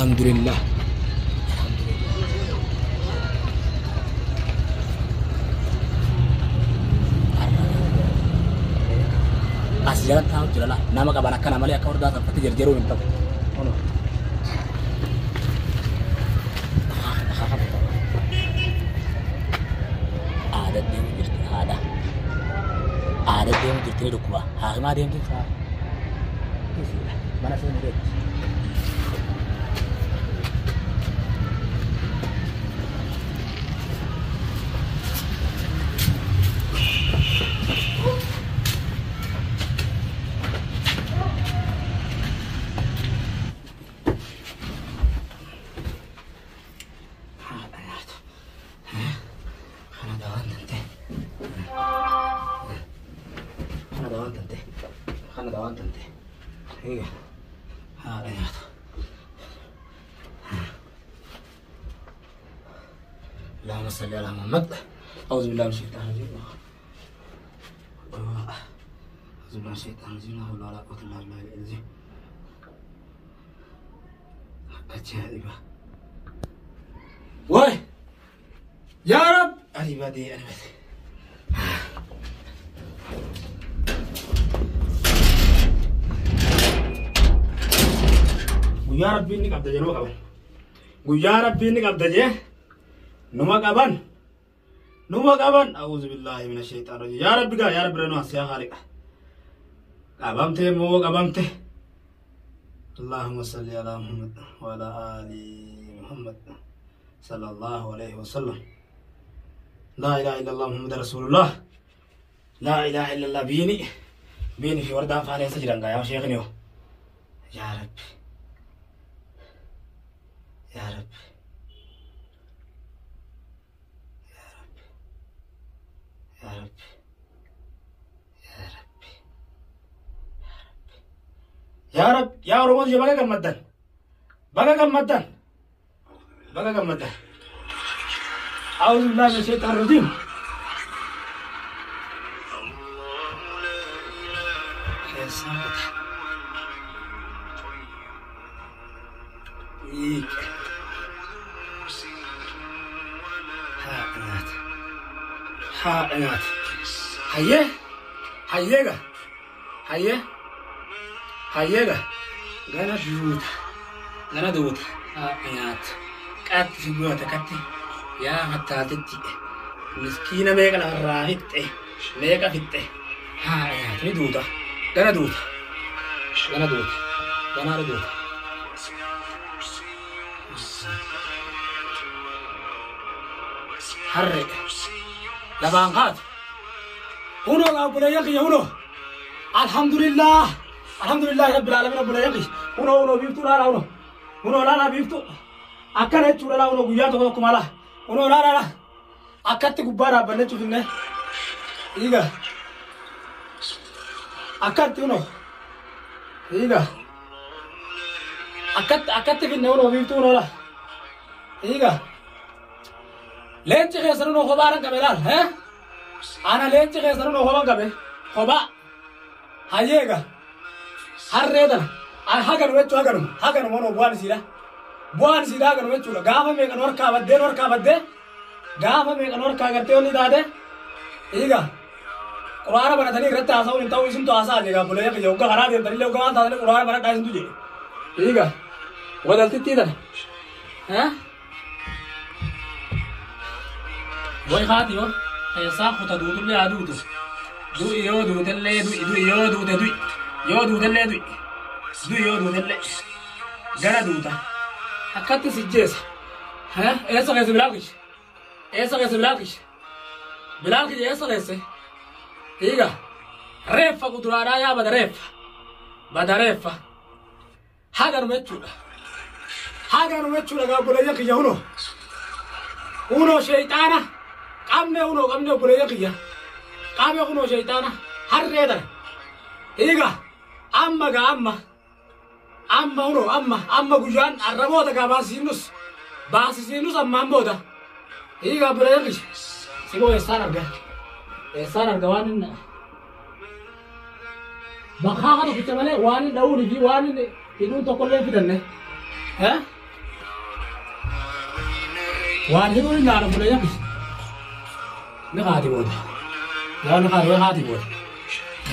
Alhamdulillah. As jala taa'u jira laa nama qaban akkana malee akka hordaa sanfatti jarjaruu hin ta'u. Aada deemu jirti aada. Aada deemu jirti ni dhukkuba. Haakimaa deemti saa. Mana seenu deemti. Haadha nyaata. Kana dawaan tante. Kana dawaan tante. Kana dawaan tante. Eega. Haadha nyaata. اللهم صل على محمد. أعوذ بالله من الشيطان الرجيم. أعوذ بالله من الشيطان الرجيم. لا حول ولا قوة إلا بالله العلي العظيم. Ajaa'iba. Way! Yaa Rab! Ani badee ani badee. Guyyaa Rabbiin ni qabda jee numa qaban. Guyyaa Rabbiin ni qabda jee numa qaban. Numa qaban. A'uudhu billaahi mina shaytaan rajiim. Yaa Rabbi gaa yaa Rabbi ranuu as yaa Khaaliqa. Qabamte moo qabamte. Allahumma salli ala Muhammad wa ala ali Muhammad sallallahu alayhi wa sallam. Laa ilaaha illallah Muhammad Rasulullah. Laa ilaaha illallah biini biini fi wardaan faana eessa jiran gaa yaa sheekni yoo. Yaa Rabbi. Yaa Rabbi. Yaa Rabbi. Yaa Rabbi. Yaa Rabbi. Yaa Rabbi. Yaa Oromoo tiyya baga gammaddan. Baga gammaddan. Baga gammaddan. A'uudhu billaahi mina shayxaani rajiim. Keessaa kuta. Dhiiqa. Haadha nyaata. Haadha nyaata. Hayyee. Hayyee gaa. Hayyee. Hayyee gaa. Gana duuta. Gana duuta. Haadha nyaata. Qatti si goota katti. Yaa fattaaltitti. Miskiina meeqa lafarraa fixxe. Meeqa fixxe. Haadha nyaata ni duuta. Gana duuta. Gana duuta. Ganaadha duuta. Harree. Lafaan kaatu. Hunoo gaa obboleeyyan kiyya hunoo. Alhamdulillah. Alhamdulillah rabbil alamin obboleeyyan kiyya. Hunoo hunoo biiftuu laalaa hunoo. Hunoo laalaa biiftuu. Akkana jechuudha laa hunoo guyyaa tokko tokko mala. Hunoo laalaa laa. Akkatti gubbaa dhaabbanne cufinne. Dhiiga. Akkatti hunoo. Dhiiga. Akkatti akkatti finne hunoo biiftuu hunoo laa. Dhiiga. Leenci keessan hunoo kophaa qabe laal. Hee? Ana leenci keessan hunoo kophaan qabe. Kophaa. Hayyeega. Harree tana. Haganu jechuu haganuma. Haganuma hunoo bu'aan isiidha. Bu'aan isiidha haganuma jechuudha. Gaafa meeqan harkaa baddee harkaa baddee. Gaafa meeqan harkaa gartee onni taate. Dhiiga. Quraana banatanii irratti haasa'uun hin ta'u isintu haasa'a jedhe obboleeyyan kiyya. Hogga karaa deemtanillee hogga maal taatanii quraana banadhaa isintu jedhe. Dhiiga. Wadaltittii tana. Eh? Way haati yoo keessaa kuta duutullee haa duutu. Du'i yoo duutellee du'i du'i yoo duute du'i. Yoo duutellee du'i. Du'i yoo duutellee. Gara duuta. Akkatti si jeesa. Eessa keessa Bilaal kiyya? Eessa keessa Bilaal kiyya? Bilaal kiyya eessa keesse? Dhiiga. Reeffa kuduraadhaa yaa bada reeffa. Bada reeffa. Haganuma jechuudha. Haganuma jechuudha gaa obboleeyyan kiyya hunoo. Hunoo sheeyxaana. Qabne hunoo qabne obboleeyyan kiyya. Qabe hunoo sheeyxaana. Harree tana. Dhiiga. Amma gaa amma. Amma hunoo amma amma guyyaan arraboota gaa baasisiinus. Baasisiinus ammaan booda. Dhiiga obboleeyyan kiyya. Siboo eessaan argaa? Eessaan arga waan inni bakkaa kana tokkicha malee waan inni dha'uunii fi waan inni hidhuun tokkollee hin fidanne. Eh? Waan hidhuun hin laala bula yabi. Ni kaati booda. Yaa ni kaati way kaati booda.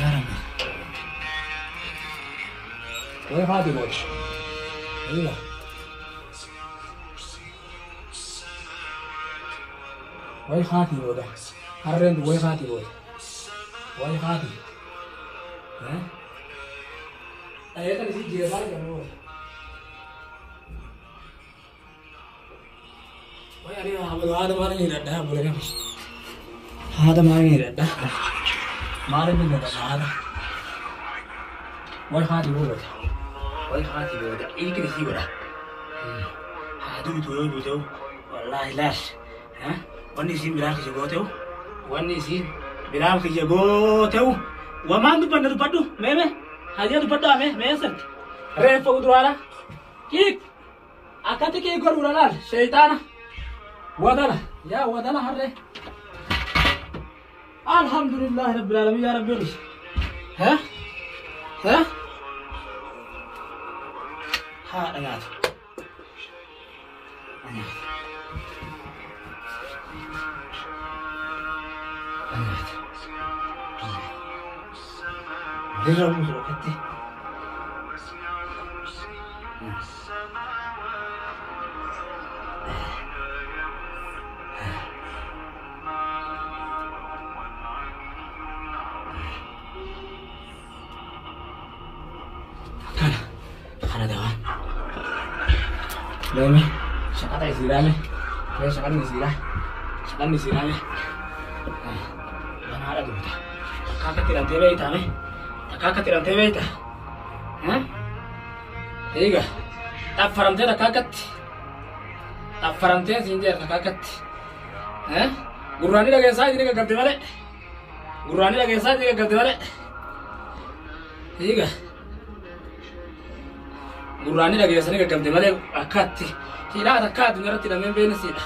Yaa Rabbi. Way kaati booda. Eega. Way kaati booda. Harreen way kaati booda. Way kaati. Eh? Ayeetan isii jeesaa jedhamu booda. Way ani haada maal hin hidhadha bula yabi. Haada maal hin hidhadha. Maal hin hidhadha haada. Way kaati booda. Way kaati booda. Ilki isii godha. Haa duutu yoo duute wallaahi laal. Wanni isiin bilaal kiyya goote'u. Wanni isiin bilaal kiyya goote'u. Wamaan dubbanne dubbadhu meeme hajee dubbadhu ame mee sirti. Reeffa uduraadha. Kiik akkatti kiik godhuudha laal sheeyxaana. Wadala yaa wadala harree. Alhamdulillahi rabbil alamin yaa rabbi Ha? Ha? Haadha nyaatu. Nyaatu. Nyaatu. Walirra buusu akkatti. Akkana. Kana dawaan. Deeme. Shaqaxa isiidhaame. Mee shaqanni isiidha. Shaqanni isiidhaame. Ganaadha duuta. Takka akkatti hidhamtee beeytaame. Takka akkatti hidhamtee beeyta. Eega. Xaffaramtee takka akkatti. Xaffaramtee siin jedha takka akkatti. Gurraanii dhageessaa isin gaggabde malee. Gurraanii dhageessaa isin gaggabde malee. Eega. Gurraanii dhageessanii gaggabde malee akkatti. Hidhaa takka addunyaa irratti hidhamee hin beekne siidha.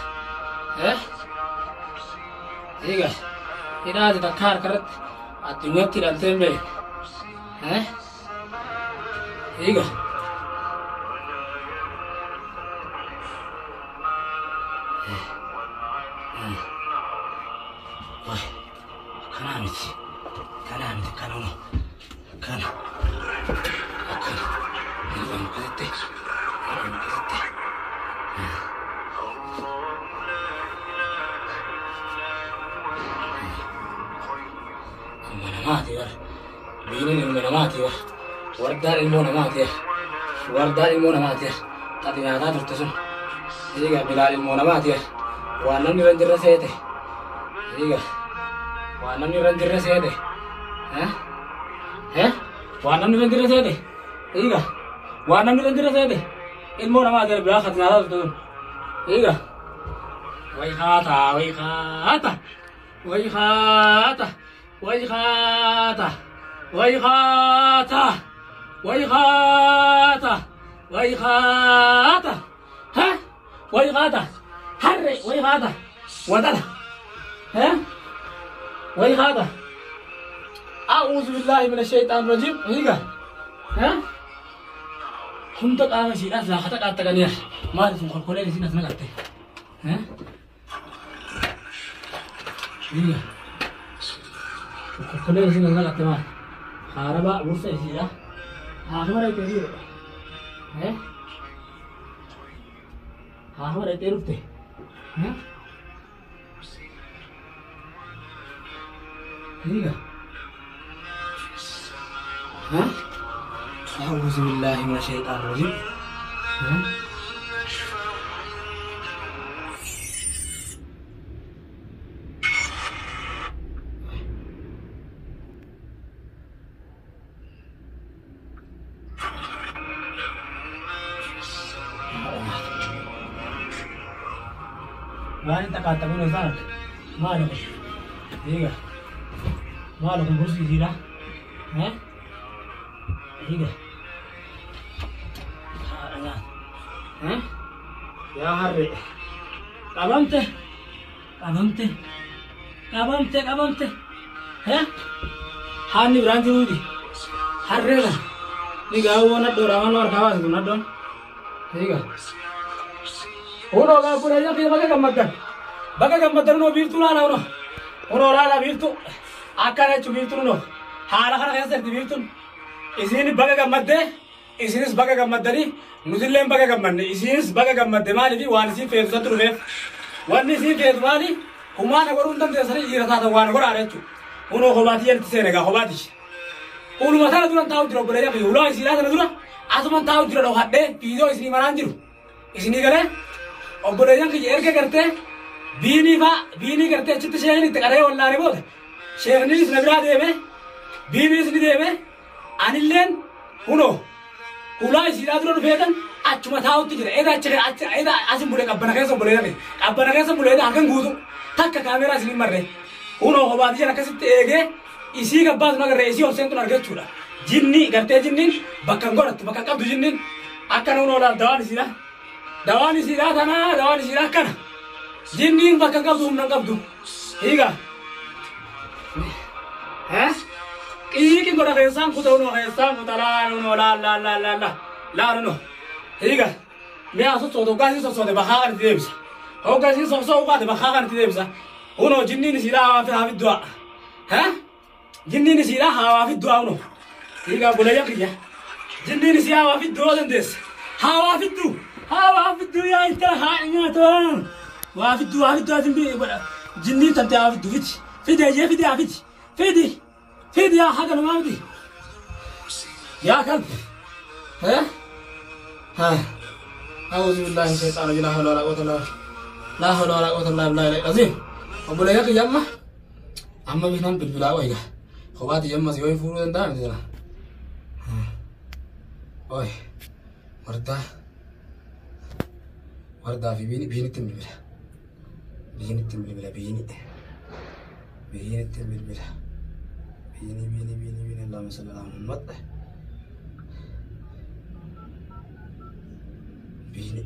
Eega. Hidhaa ati takka harka irratti addunyaatti hidhamtee hin beekne. Eega. Kanaa miti. Kanaa miti kana uno. Kana. Akkana. Hidhamu akkasitti. Hidhamu akkasitti. Ilma namaati bar. Diiniin ilma namaati bar. Wardaan ilmoo namaati bar. Wardaan ilmoo namaati bar. Tati nyaataa turte sun. Eega Bilaal ilmoo namaati bar. Waan namni irra hin jirre seete. Eega. Waan namni irra hin jirre seete. Waan namni irra hin jirre seete. Eega. Waan namni irra hin jirre seete. Ilmoo namaati bar Bilaal tati nyaataa turte sun. Eega. Way haata, way haata. Way haata. Way haata. Way haata. Way haata. Way haata. Ha? Way haata. Harre way haata. Wadala. Ha? Way haata. A'uuzu billahi mina shaytaan rajiim. Eega. Ha? Hunda qaama isiidhaas laafata qaaxxaqaniira. Maali sun kolkoleen isiin as naqatte? Ha? Eega. Kolkoleen isiin as naqatte maali? Haarabaa bursa isiidha. Haakima dhaqxee dhiirudha. Haakima dhaqxee dhufte. Eega. A'uuzu billahi mina shaytaan rajiim. Waan hin xaqaaxxamuun isaan arga. Maali kun? Eega. Maali kun bursi isiidha? Eega. Haadha nyaata. Yaa harree. Qabamte. Qabamte. Qabamte qabamte. Haanni biraan jiruuti. Harree kana. Ni gaawoo nadhoo raamaan harkaa baasitu nadhoon. Eega. Hunoo gaabbuleeyyan kiyya baga gammaddan. Baga gammaddan hunoo biiftuu laala hunoo. Hunoo laala biiftuu. Akkana jechuun biiftuun hunoo. Haala kana keessa jirti biiftuun. Isiin baga gammaddee isinis baga gammaddanii nutilleen baga gammanne isinis baga gammadde maaliif waan isiin feetu santu dhufeef. Wanni isiin feetu maali? Humaa na godhuu hin dandeessanii dhiira taatan waan godhaadha jechuudha. Hunoo kophaati jedhatti seene egaa kophaati. Uluma tana duran taa'u jira obboleeyyan kiyya. Ulaa isiidhaa tana dura asuman taa'u jira dhokadhee viidiyoo isinii maraan jiru. Isinii galee obboleeyyan kiyya erga gartee biinii faa biinii gartee achitti sheekni itti qaree wallaane booda sheekniinis na biraa deeme biiniis ni deeme anilleen hunoo hulaa isiidhaa dura dhufeetan achuma taa'utti jira. Eda achi achi eda asin bule qabbana keessa obboleeyyan kiyya. Qabbana keessa bule eda halkan guutuu takka kaameeraa isin hin marre. Hunoo kophaati jala akkasitti eegee isii gabbaatu nagarree isii ol seentuun argachuudha. Jinni gartee jinniin bakka hin godhattu bakka hin qabdu jinniin akkana hunoo laal dawaan isiidha. Dawaan isiidha tanaa dawaan isiidha akkana. Jinniin bakka hin qabdu humna hin qabdu. Hiiga. Qiiqi godha keessaan kuta hunoo keessaan kuta laal hunoo laal laal laal laal laal laal hunoo. Hiiga. Mi'a sossoote hoggaa isiin sossoote bakkaa kanatti deebisa. Hoggaa isiin sossoo kaate bakkaa kanatti deebisa. Hunoo jinniin isiidha hawaa fi haafi du'a. Jinniin isiidha hawaa fi du'a hunoo. Hiiga obboleeyyan kiyya. Jinniin isii hawaa fi du'a dandeesse. Hawaa fi du. Hawaa fi du yaa intala haa nyaata. Waa fiddu waa fiddu asin jinniin tante haa fiddu fidi. Fidi eeyyee fidi haa fidi. Fidi. Fidi yaa haga namaa miti. Yaa kalbi. Ha. A'uuzu billahi min shayxaani rajiim. Laa hawla walaa quwwata illaa billah. Laa hawla walaa quwwata illaa billahi al-aziim. Obboleeyyan kiyya amma amma bishaan bilbilaa wayiga. Kophaati yammas yoo hin fuudhuu danda'a miti sana. Oy. Wardaa. Wardaa fi biini biinitti hin bilbila. Biinitti hin bilbila biini. Biinitti hin bilbila. Biini biini biini biini Allahumma salli ala Muhammad. Biini.